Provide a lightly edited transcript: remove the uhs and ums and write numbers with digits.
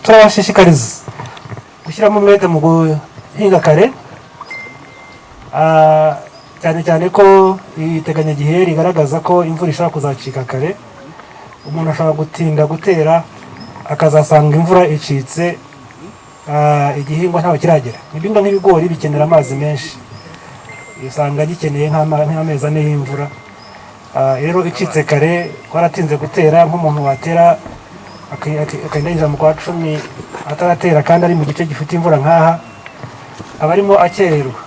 Turabashishikariza gushyiramo umwete mu guhinga kare, cyane cyane ko iteganyagihe rigaragaza ko imvura ishobora kuzacika kare. Umuntu ashobora gutinda gutera akazasanga imvura icitse, igihingwa ntabwo kiragera. Ibihingwa nk'ibigori bikenera amazi menshi, usanga gikeneye nk'amezi 4 y'imvura. Rero icitse kare waratinze gutera, nk'umuntu watera akagenda yinjira mu kwa 10 ataratera kandi ari mu gice gifite imvura nk'aha, aba arimo akererwa.